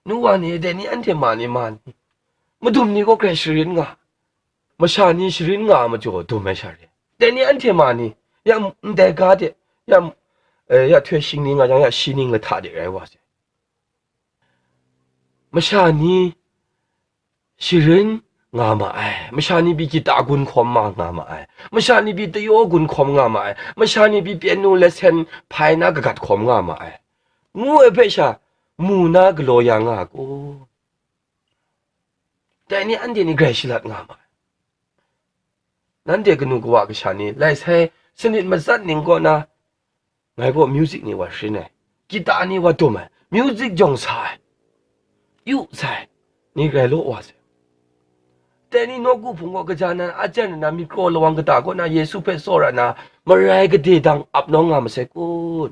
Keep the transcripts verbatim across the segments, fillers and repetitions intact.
Nu wa ni, dai ni anhte ma ni, ma ni, madum ni gaw grai sharin nga, masha ni sharin nga ai majaw dum ai sha re. Dai ni anhte ma ni, ya ndai ga de, ya, eh, ya htoi shing ni nga jang, ya shi ning lahta de rai wa sai. Masha ni sharin nga ma ai, masha ni pyi kita gun hkawm ma nga ma ai, masha ni pyi tayaw gun hkawm nga ma ai, masha ni pyi pyen nu lasen hpai na kagat hkawm nga ma ai, ngu ai hpe sha mu na galaw ya nga ai kun? Dai ni anhte ni grai shalat nga ma ai. Nanhte kanu kawa kasha ni, lai sai sanit matsat ning kaw na, ngai gaw music ni wa sharin ai, kita ni wa dum ai, music jawng sa ai, yu sai, ni grai law wa sai. Dai ni nawku hpung gaw kaja nan a jan nna, myit kraw lawang kata kaw na Yesu hpe tsawra nna, marai gade dang ap nawng nga masai kun?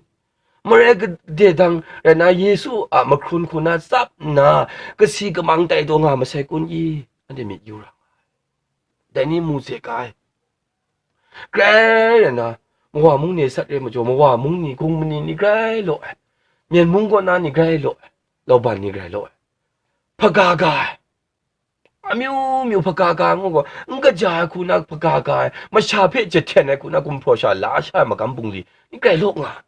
Marai gade dang rai nna, Yesu a mahkrun hku na tsap nna, kasi kamang tai taw nga masai kun i? Anhte myit yu ra nga ai. Dai ni mu ze ga ai. Grai rai nna, mawa mung ni sat re majaw, mawa mung ni, gung mani ni grai law ai, myen mung kaw na ni grai law ai, lauban ni grai law ai, hpaga ga ai, amyu myu hpaga ga ai ngu gaw, n kaja ai hku na hpaga ga ai, masha hpe jahten ai hku na gumhpraw sha la sha ai magam bungli ni grai law nga ai.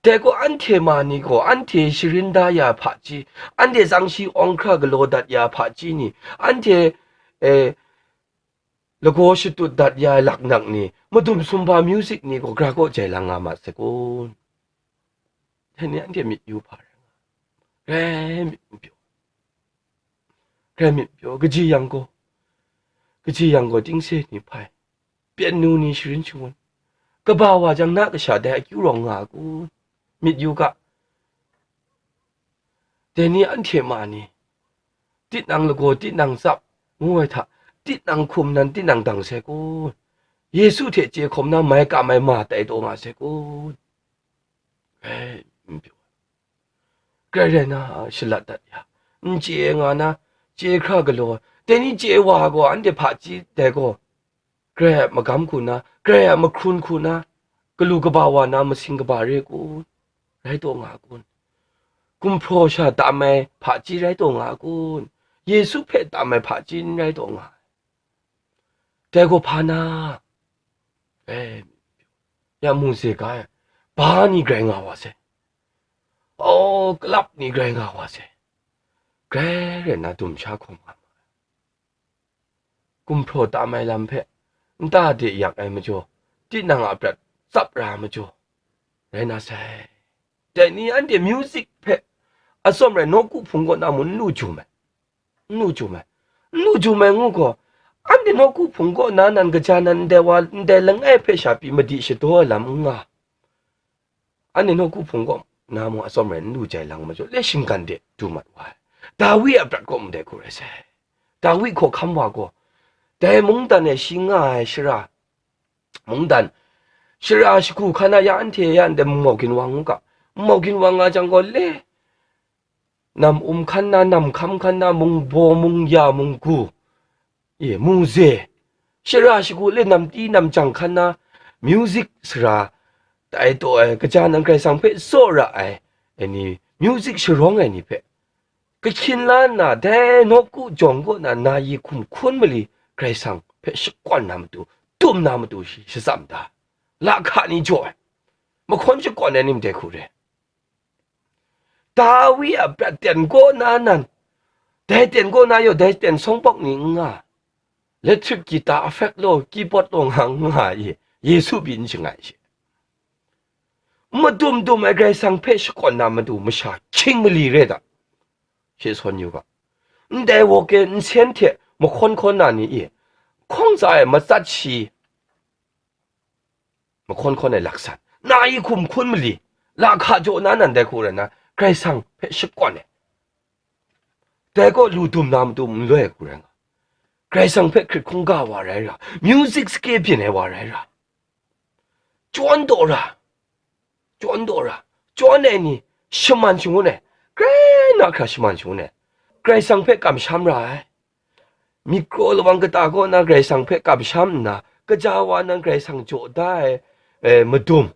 Dai gaw anhte ma ni gaw, anhte sharin da ya ai hpaji, anhte tsang shi awng hkra galaw dat ya ai hpaji ni, anhte, eh, lagaw shatut dat ya ai laknak ni, madum sumhpa music ni gaw, gara kaw jai lang nga ma sai kun? Dai ni anhte myit yu hpa rai nga, grai myit n pyaw, grai myit n pyaw, kaji yang gaw, kaji yang gaw, tingse ni hpai, pyen nu ni sharin shangun, kaba wa jang na kasha dai akyu rawng nga ai kun? Myit yu ga. Dai ni anhte ma ni, tinang lagaw, tinang tsap, ngu ai hta, tinang hkum nan tinang dang sai kun? Yesu hte chye hkawm na mai kam ai ma tai taw nga sai kun? Grai n pyaw, grai rai na shalat dat ya, n chye nga na, chye hkra galaw, dai ni chye wa gaw, anhte hpaji dai gaw, Karai a magam hku na, Karai a mahkrun hku na, galu kaba wa na masing kaba re kun? Rai taw nga kun? Gumhpraw sha tam ai hpaji rai taw nga kun? Yesu hpe tam ai hpaji n rai taw nga ai? Dai gaw hpa na? E, ya mu ze ga ai, ba ni grai nga wa sai. Aw, kalap ni grai nga wa sai. Grai rai na dum sha hkawm nga ma ai. Gumhpraw tam ai lam hpe nta de yak ai majaw, tinang a prat tsap ra ai majaw, rai na sai. Dai ni anhte music hpe atsawm rai, nawku hpung kaw na mung n lu jum ai, n lu jum ai, n lu jum ai ngu gaw, anhte nawku hpung kaw na nan kaja nan ndai wa, ndai langai hpe sha pyi madi shadaw ai lam n nga. Anhte nawku hpung kaw na mung atsawm rai n lu jai lang majaw, le shinggan de du mat wa ai. Dawi a prat kaw ndai hku rai sai. Dawi hkawhkam wa gaw, dai mungdan e shi nga ai shara, mungdan, shara shagu hkan a ya anhte ya ndai mungmau ginwang u ga, mungmau ginwang nga jang gaw, le nam um hkan na, nam hkam hkan na, mungbaw, mungya, munggu, e, muze, shara shagu le namti namjang hkan na, music sara tai taw ai, kaja nan Karai Kasang hpe tsawra ai, ai ni, music sharawng ai ni hpe, kahkyin la nna, dai nawku jawng kaw na nayi hkum hkun mali Karai Kasang hpe shakawn na matu, tum na matu shi shatsam da. Lahka ni jaw ai, mahkawn shakawn ai ni ndai hku re. Dawi a prat ten kaw na nan, dai ten kaw na yaw, dai ten sawng pawk ni n nga, electric guitar, afek law, keyboard law nga n nga i, Yesu pyi n shangai she. Madum dum ai Karai Kasang hpe shakawn na matu masha hkying mali re da, she sawn yu ga. Ndai woke nsen hte mahkawn hkawn na ni e, hkawng tsa ai matsat shi, mahkawn hkawn ai laksan, nayi hkum hkun mali, lahka jaw na nan dai hku rai nna, Karai Kasang hpe shakawn ai. Dai gaw lu dum na matu n loi ai hku rai nga. Karai Kasang hpe hkrit hkungga wa rai ra, music sakyip byin ai wa rai ra, chyawn daw ra, chyawn daw ra, chyawn ai ni shaman shangun ai, grai na hkra shaman shangun ai, Karai Kasang hpe kamsham ra ai. Myit kraw lawang kata kaw na Karai Kasang hpe kamsham nna, kaja wa nan Karai Kasang jaw da ai, e, madum,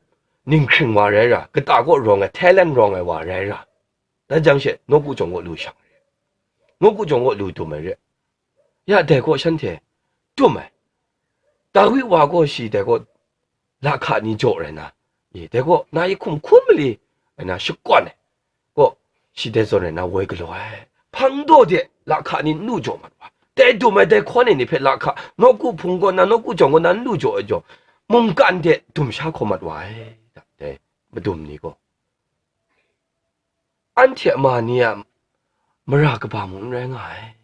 ninghkring wa rai ra, kata kaw rawng ai, talent rawng ai wa rai ra, Dan jang she, nawku jawng kaw lu shang re. Nawku jawng kaw lu dum ai re. Ya dai kaw shanhte dum ai. Dawi wa gaw shi dai kaw lahka ni jaw rai na, e, dai kaw na yi hkum hkun mali rai na shakawn ai. Kaw, shi dai zawn rai na woi galaw ai. Hpang daw de lahka ni n lu jaw mat wa. Dai dum ai dai hkawn ai ni hpe lahka, nawku hpung kaw na, nawku jawng kaw na n lu jaw ai jaw, mungkan de dum sha hkaw mat wa ai. Dai madum ni gaw, anhte a ma ni a mara kaba mung n rai nga ai.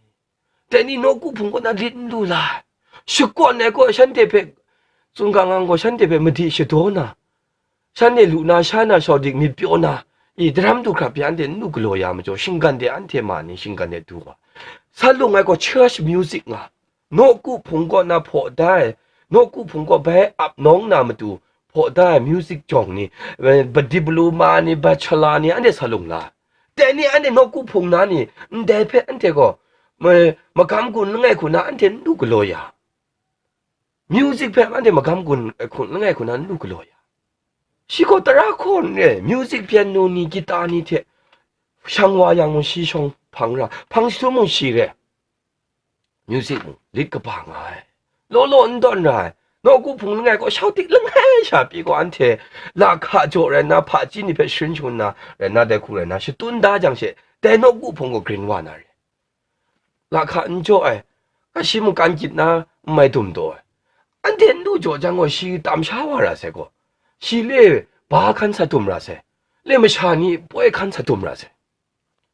Dai ni nawku hpung kaw na lit n lu la ai. Shakawn ai gaw shanhte hpe, tsun ga ngang gaw shanhte hpe madi shadaw na, shanhte lu na, sha na, shawdik myit pyaw na, i daram du hkrap pyi anhte n lu galaw ya majaw, shinggan de anhte ma ni shinggan de du wa. Sa lung ai gaw church music nga, nawku hpung kaw na hpaw da ai, nawku hpung kaw bai ap nawng na matu hpaw da ai music jawng ni, eh, badibalu ma ni, bachala ni, anhte sa lung la. Dai ni anhte nawku hpung na ni, ndai hpe anhte gaw, ma-, magam gun langai hku na anhte n lu galaw ya. Music hpe anhte magam gun, eh, hku, langai hku na n lu galaw ya. Shi gaw tara hkawn re, music piano ni, gita ni hte shang wa yang mung shi shawng hpang ra, hpang shi htum mung shi re. Music mung lit kaba nga ai. Law law n dawn ra ai. Nawku hpung langai gaw shawdik langai sha pyi gaw anhte lahka jaw rai nna, hpaji ni hpe sharin shangun na rai nna, dai hku rai nna, shatun da jang she, dai nawku hpung gaw grin wa na re. Lahka n jaw ai, kashi mungkan gyit na n mai dum taw ai. Anhte n lu jaw jang gaw, shi tam sha wa ra sai gaw, shi le ba hkan sa dum ra sai, le masha ni poi hkan sa dum ra sai.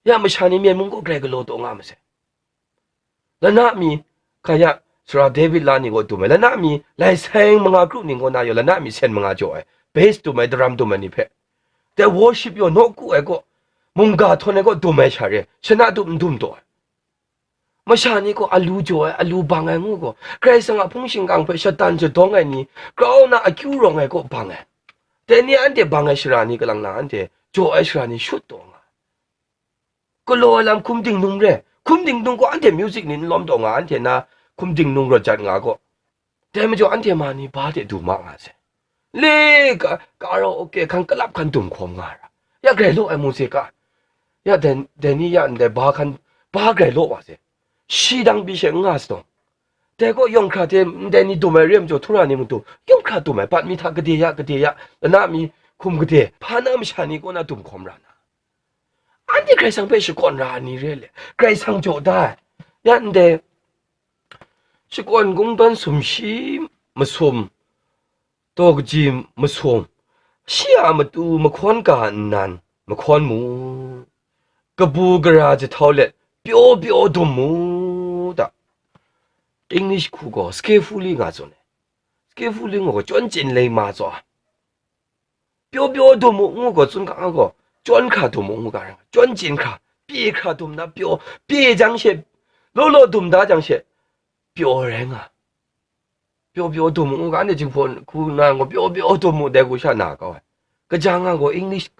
Ya masha ni myen mung gaw grai galaw taw nga masai. Lana mi, kaya, Sara David la ni gaw dum ai, lana mi, lai seng manga kru ning kaw na yaw, lana mi sen manga jaw ai, bass dum ai, daram dum ai ni hpe, dai worship yaw nawku ai gaw, mungga htawn ai gaw dum ai sha re, shana dum n dum taw ai. Masha ni gaw alu jaw ai, alu bang ai ngu gaw, Karai Kasang a hpung shingkang hpe shatan shadawng ai ni, grau na akyu rawng ai gaw bang ai. Dai ni anhte bang ai shara ni kalang na anhte jaw ai shara ni shut taw nga ai. Galaw ai lam hkum dingnung re, hkum dingnung gaw anhte music ni n lawm taw nga, anhte na hkum dingnung rawt jat nga gaw, dai majaw anhte ma ni ba de du ma nga sai. Le ka, karaoke hkan, kalap hkan dum hkawm nga ra, ya grai law ai mu se ka, ya dai, dai ni ya ndai ba hkan, ba grai law wa se, shi dang pyi she n nga sadawng, dai gaw yawng hkra hte ndai ni dum ai re ai majaw, htura ni matu yawng hkra dum ai, bat mi hta gade ya, gade ya, lana mi hkum gade, hpa na masha ni kaw na dum hkawm ra na. Anhte Karai Kasang hpe shakawn ra ai ni re le, Karai Kasang jaw da ai. Ya ndai, shakawn kungdawn sumshi masum, taw kaji masum, shi a matu mahkawn ga nnan mahkawn mu, kabu gara jahtau let pyaw pyaw dum mu da. English hku gaw skillfully nga tsun ai. Skillfully nga gaw, chyawn chyin lei ma tsaw. Pyaw pyaw dum u ngu gaw, tsun ga nga gaw, chyawn hkra dum u ngu ga rai nga, chyawn chyin hkra, pye hkra dum na pyaw, pye jang she, law law dum da jang she, pyaw rai nga. Pyaw pyaw dum u ngu ga, anhte Jinghpaw hku na gaw, pyaw pyaw dum u dai hku sha na kau ai. Kaja nga gaw, English,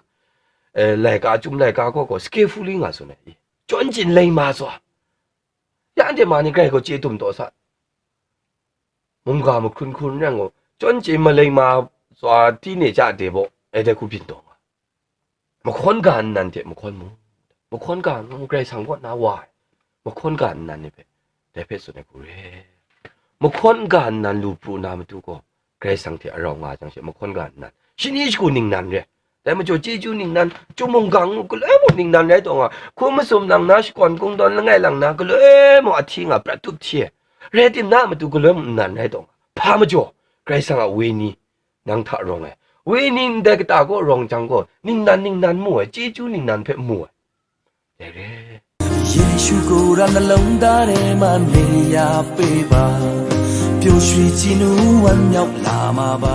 eh, laika, chyum laika gaw gaw, skillfully nga tsun ai. Chyawn chyin lei ma tsaw. Ya anhte ma ni grai gaw chye dum taw sa. Mungga mahkrun hkun rai gaw, chyawn chye malai ma tsaw, tine ja de baw, ai dai hku byin taw nga. Mahkawn ga nnan hte mahkawn mu, mahkawn ga nnan Karai Kasang kaw na wa ai, mahkawn ga nnan ni hpe, dai hpe tsun ai hku re. Mahkawn ga nnan lu pru na matu gaw, Karai Kasang hte a rau nga jang she, mahkawn ga nnan, shani shagu ningnan re. Dai majaw, chyeju ningnan, chyum mungga ngu galoi mung ningnan rai taw nga, hkum masum lang na, shakawn kungdawn langai lang na, galoi mung ahti nga prat tup hti ai. Rai timung, na matu galoi mung nnan rai taw nga. Hpa majaw, Karai Kasang a Wenyi nang hta rawng ai. Wenyi ndai kata kaw rawng jang gaw, ningnan ningnan mu ai, chyeju ningnan hpe mu ai. Dai re. यीशु को रंग लौंदा रे मन या पे बा, प्योर श्री चिन्हु वन न्यौक लामा बा।